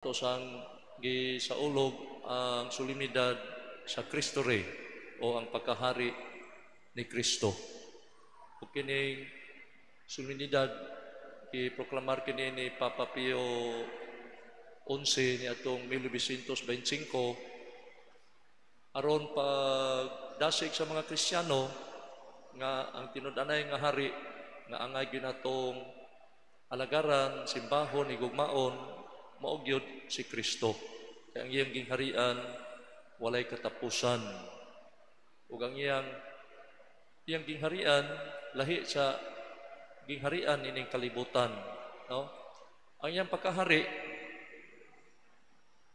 Ato sang gisaulog ang solemnidad sa Cristo Rey o ang pagkahari ni Kristo. Ug kining solemnidad giproklamar kini ni Papa Pio XI niadtong 1925 aron pagdasig sa mga Kristiyano nga ang tinud-anay nga hari nga angay ginatong alagaran, simbahon, higugmaon mao gyud si Kristo. Kay ang iyang gingharian walay katapusan. Ug ang iyang gingharian lahi sa gingharian ining kalibutan, no? Ang iyang pagkahari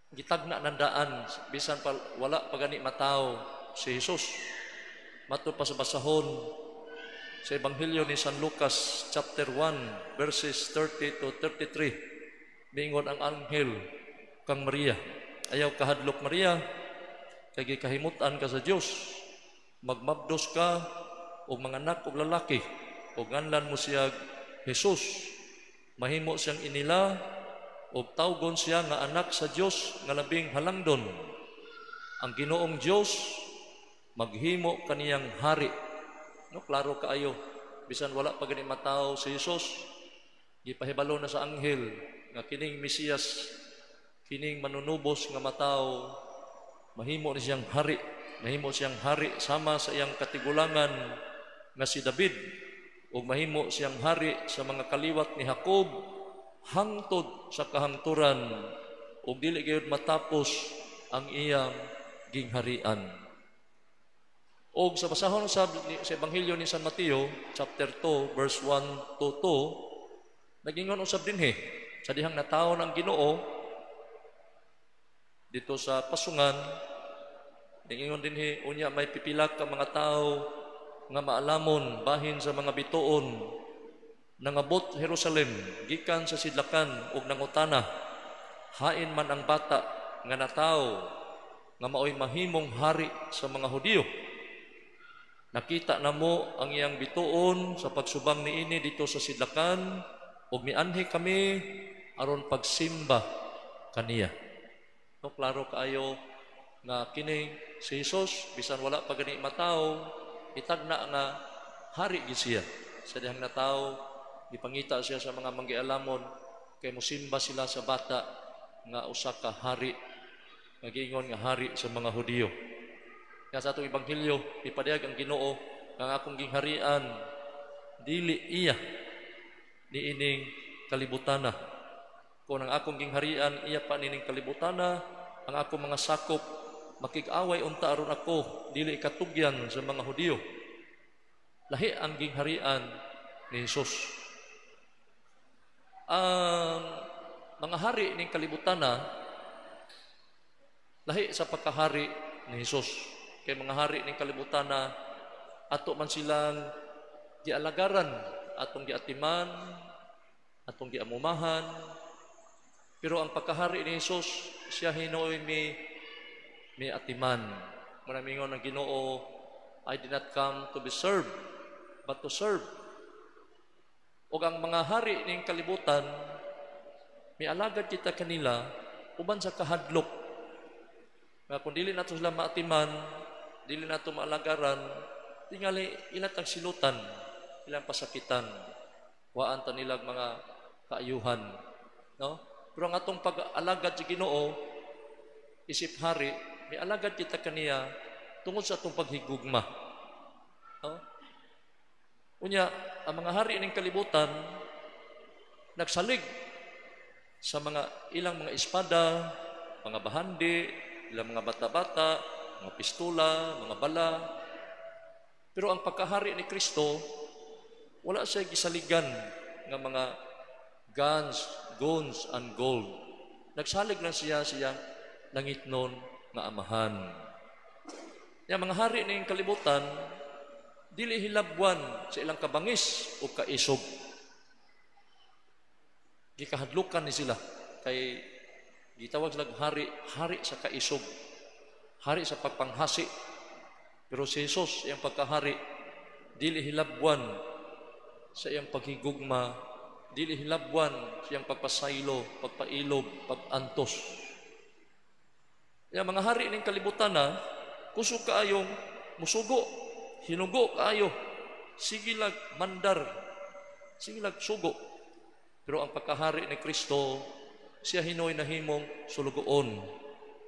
gitagna nandaan bisan pa wala pa gani matawo si Jesus. Matud pa sa basahon sa Ebanghelyo ni San Lucas chapter 1 verses 30 to 33, miingon ang anghel kang Maria, "Ayaw kahadlok, Maria, kay gikahimut-an ka sa Dios. Magmabdos ka og manganak og lalaki ug nganlan mo siya Jesus. Mahimo siyang inila ug tawgon siya nga Anak sa Dios nga Labing Halangdon. Ang Ginoong Dios maghimo kaniyang hari." No, klaro kaayo, bisan wala pa gani matawo si Jesus, gipahibalo na sa anghel nga kining Mesiyas, kining Manunubos nga matawo, mahimo ni siyang hari, mahimo siyang hari sama sa iyang katigulangan nga si David ug mahimo siyang hari sa mga kaliwat ni Jacob hangtod sa kahangturan ug dili gayud matapos ang iyang gingharian. Og sa basahon sa Ebanghelyo ni San Mateo chapter 2 verse 1 to 2, nagingon usab dinhi sa dihang natawo ang Ginoo dito sa pasungan, ningingon dinhi, "Unya may pipila ka mga tao nga maalamon bahin sa mga bituon nangabot Jerusalem gikan sa sidlakan ug nangutana, hain man ang bata nga natawo nga maoy mahimong hari sa mga Hudiyo? Nakita namo ang iyang bituon sa pagsubang niini dito sa sidlakan ug mianhi kami aron pagsimba kaniya." No, klaro kaayo nga kining si Jesus, bisan wala pa gani matawo, itagna nga hari gid siya. Sa dihang natawo, gipangita siya sa mga manggialamon kay musimba sila sa bata nga usa ka hari nga giingon nga hari sa mga Hudiyo. Kaya sa atong ebanghelyo, ipadayag ang Ginoo nga ang akong gingharian dili iya niining kalibutana. Kung ang akong gingharian iya pa niining kalibutana, ang akong mga sakop makig-away unta aron ako dili katugyan sa mga Hudiyo. Lahi ang gingharian ni Jesus. Ang mga hari ning kalibutana lahi sa pagkahari ni Jesus. Kay mga hari ning kalibutana, ato man silang gialagaran, atong giatiman, atong giamumahan. Pero ang pagkahari ni Jesus, siya hinuoy mi atiman. Mao ng Ginoo, "I did not come to be served, but to serve." Ug ang mga hari ning kalibutan, mialagad kita kanila uban sa kahadlok. Nga kung dili nato sila maatiman, dili nato maalagaran, tingali ila tag silutan, ilang pasakitan, waan ta nilang mga kaayuhan. No? Pero ang atong pag-alagad sa Ginoo, isip hari, mialagad kita kaniya tungod sa atong paghigugma. No? Unya, ang mga hari ning kalibutan nagsalig sa mga ilang mga espada, mga bahandi, ilang mga bata-bata, mga pistola, mga bala. Pero ang pagkahari ni Kristo, wala siya gisaligan nga mga guns, guns and gold. Nagsalig lang siya siyang langitnon nga Amahan. Yang mga hari ning kalibutan, dili hilabwan sa ilang kabangis o kaisog. Gikahadlukan ni sila kay gitawag sila hari, hari sa kaisog, hari sa pagpanghasi. Pero si Jesus, iyang pagkahari, dili hilabwan sa iyang paghigugma Dili hilabwan siyang pagpasaylo, pagpailob, pagantos. Ya mga hari ning kalibutan na kusog kaayong musugo, hinugo kaayo, sige lag mandar, sige lag sugo. Pero ang pagkahari ni Kristo, siya hinoy nahimong sulugoon.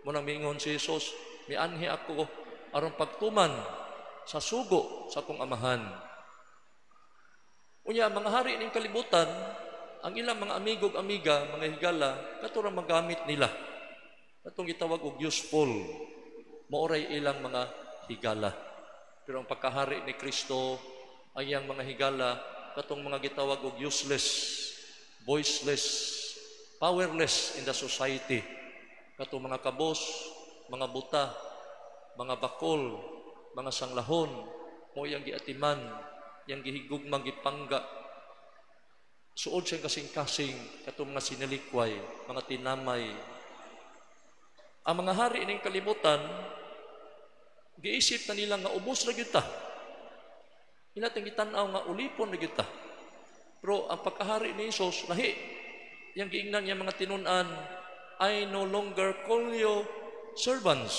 Munang miingon si Jesus, "Mianhi ako aron pagtuman sa sugo sa akong Amahan." Unya, mga hari ning kalibutan, ang ilang mga amigo ug amiga, mga higala, kato ra magamit nila. Katong gitawag og useful, maoray ilang mga higala. Pero ang pagkahari ni Kristo, ang iyang mga higala, katong mga gitawag og useless, voiceless, powerless in the society. Katong mga kabos, mga buta, mga bakol, mga sanglahon, mo iyang giatiman, iyang gihigugmang, gipangga. Suod siyang kasing-kasing, katong mga sinalikway, mga tinamay. Ang mga hari ning kalibutan, giisip na nila nga ubos ra gyud ta. Ila tang gitan-aw nga ulipon ra gyud ta. Pero ang pagkahari ni Jesus, lahi. Yang giingnan niya mga tinun-an, "I no longer call you servants,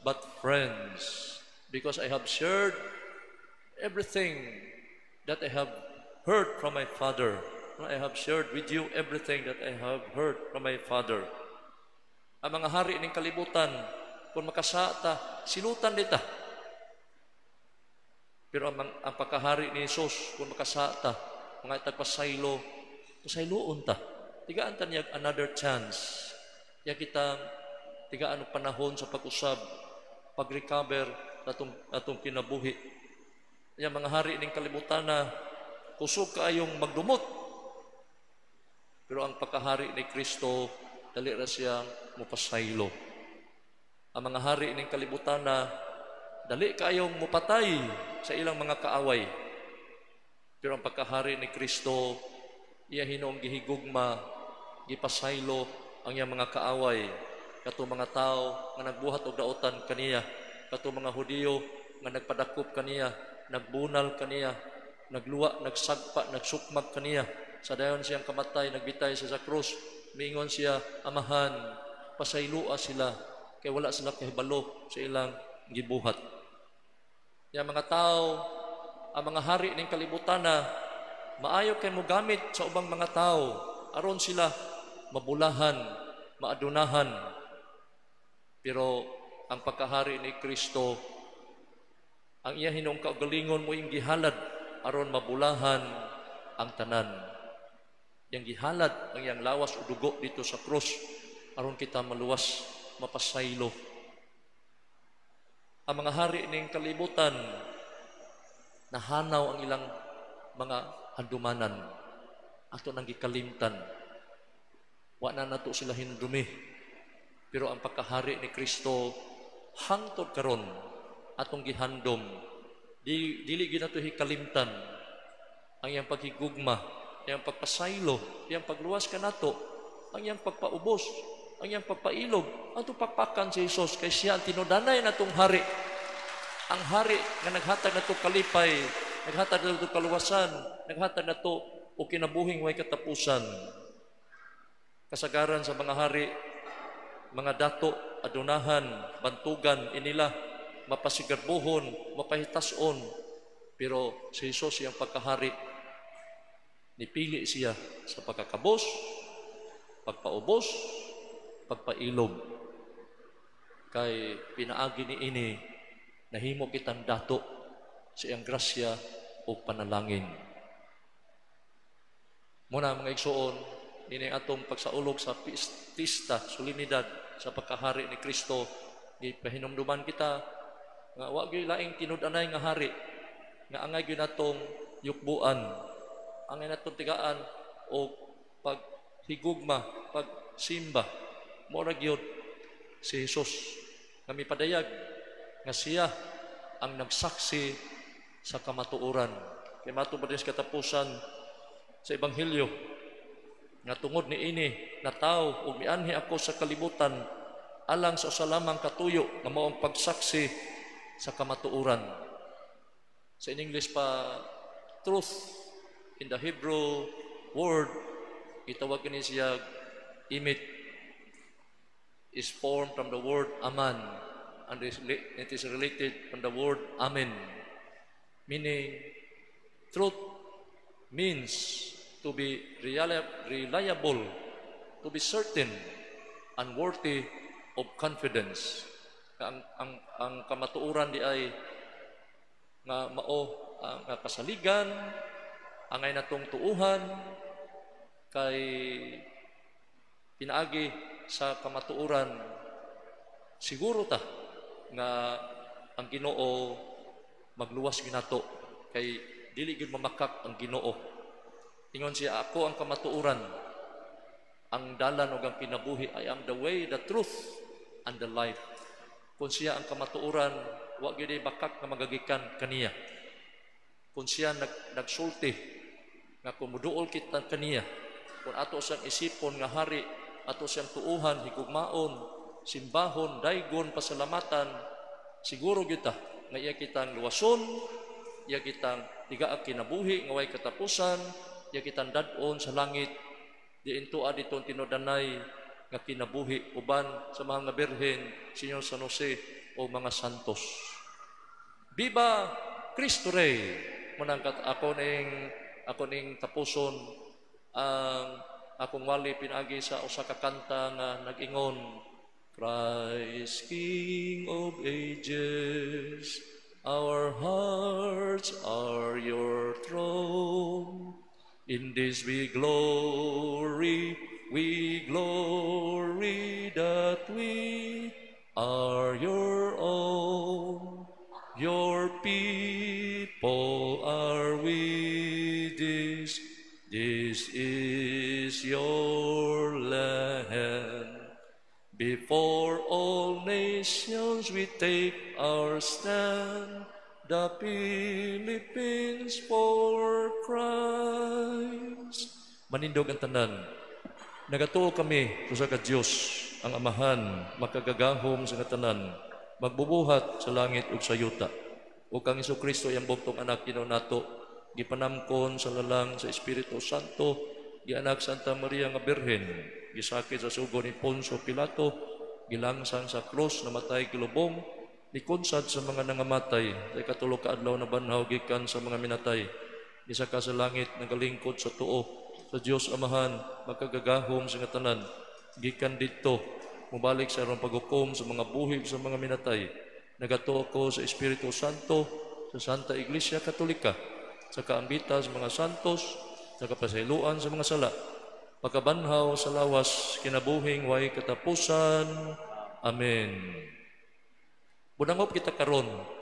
but friends, because I have shared everything that I have heard from my Father. I have shared with you everything that I have heard from my Father." Ang mga hari ng kalibutan, kung makasata, silutan dita. Pero ang pagkahari ni Jesus, kung makasata, mga itagpasaylo, pasayloon ta. Tigaan ta niya another chance. Ya kita tigaan og panahon sa pag-usab, pag-recover atong kinabuhi. Ya mga hari ning kalibutan na kusog kaayong magdumot. Pero ang pagkahari ni Kristo, dali ra siyang mupasaylo. Ang mga hari ning kalibutan na dali kaayong mupatay sa ilang mga kaaway. Pero ang pagkahari ni Kristo, iya hinuong gihigugma, gipasaylo ang iyang mga kaaway, katong mga tao nga nagbuhat og daotan kaniya, katong mga Hudiyo nga nagpadakop kaniya, nagbunal kaniya, nagluwa, nagsagpa, nagsukmag kaniya. Sa dayon siyang kamatay, nagbitay siya sa krus, miingon siya, "Amahan, pasaylua sila, kay wala sila kahibalo sa ilang gibuhat." Ya mga tao, ang mga hari ning kalibutan na maayo kay mogamit sa ubang mga tao aron sila mabulahan, maadunahan. Pero ang pagkahari ni Kristo, ang iya hinuong kaugalingon mo yung gihalad aron mabulahan ang tanan. Yang gihalad ang iyang lawas o dugo dito sa krus aron kita maluwas, mapasaylo. Ang mga hari ning kalibutan, nahanaw ang ilang mga handumanan. Ato nang gikalimtan. Wa na nato sila hindumi. Pero ang pagkahari ni Kristo hangtod karon atong gihandom. Di, dili gyud nato hikalimtan ang iyang paghigugma, iyang pagpasaylo, iyang pagluwas kanato, ang iyang pagpaubos, ang iyang pagpailob, ang pakpakan si Jesus kay siya ang tinudanay natong hari. Ang hari nga naghatag nato kalipay, naghatag nato kaluwasan, naghatag nato og kinabuhing way katapusan. Kasagaran sa mga hari, mga dato, adunahan, bantugan, inila, mapasigarbuhon, mapahitason. Pero si Jesus, iyang pagkahari, nipili siya sa pagkakabos, pagpaubos, pagpailob. Kay pinaagi ni ini, nahimo kitang dato sa iyang grasya o panalangin. Muna, mga igsuon, ini atong pagsaulog sa pista, solemnidad sa pagkahari ni Kristo, gipahinumduman kita nga wa gyud laing tinud-anay nga hari nga angay gyud natong yukbuan, angay natong tigaan o paghigugma, pagsimba. Mo ra gyud si Jesus nga mipadayag nga siya ang nagsaksi sa kamatuoran. Kay mato ba din sa katapusan sa Ebanghelyo nga tungod ni ini nataw ug mianhi ako sa kalibutan alang sa usa lamang katuyo nga mao ang pagsaksi sa kamatuoran. Sa in English pa, truth. In the Hebrew, word, gitawag kini siya emet, is formed from the word aman and it is related from the word amen, meaning truth means to be reliable, to be certain and worthy of confidence. Ang kamatuoran di ay nga mao ang nga kasaligan, angay natong tuuhan, kay pinaagi sa kamatuoran siguro ta nga ang Ginoo magluwas ginato, kay dili gyud mamakak ang Ginoo. Ingon siya, "Ako ang kamatuoran, ang dalan ug ang kinabuhi. I am the way, the truth and the life." Kung siya ang kamatuoran, wa gyud bakak nga magagikan kaniya. Kung siya nagsulti nga kung muduol kita kaniya, kung ato siyang isipon nga hari, ato siyang tuuhan, higugmaon, simbahon, daygon, pasalamatan, siguro kita nga iya kitang luwason, iya kitang tigaag kinabuhi nga way katapusan, iya kitang dad-on sa langit, diin tua dito tinud-anay nga kinabuhi uban sa mga birhen, Senyor San Jose o mga santos. Viva Cristo Rey! Munang ako ning tapuson ang akong wali pinagi sa usa ka kanta nga nag-ingon, "Christ, King of ages, our hearts are your throne. In this we glory that we are your own. Your people are we, this is your land. Before all nations we take our stand, the Philippines for Christ." Manindog ang tanan. Nagatuo kami sa ka Dios, ang Amahan, makagagahom sa tanan, magbubuhat sa langit ug sa yuta. Ug kang Kristo, iyang bugtong anak, Ginoo nato, gipanamkon sa lalang sa Espiritu Santo, gianak Santa Maria nga Birhen, gisakit sa sugo ni Poncio Pilato, gilangsang sa krus, namatay, gilubong, nikunsad sa mga nangamatay, sa ikatulo ka adlaw nabanhaw gikan sa mga minatay, gisaka sa langit, nagalingkod sa tuo sa Dios Amahan, makagagahom sa tanan. Gikan didto mobalik sa aron paghukom sa mga buhi sa mga minatay. Nagatuo ko sa Espiritu Santo, sa Santa Iglesia Katolika, sa kaambita sa mga santos, sa kapasayloan sa mga sala, pagkabanhaw sa lawas, kinabuhing way katapusan. Amen. Budangop kita karon.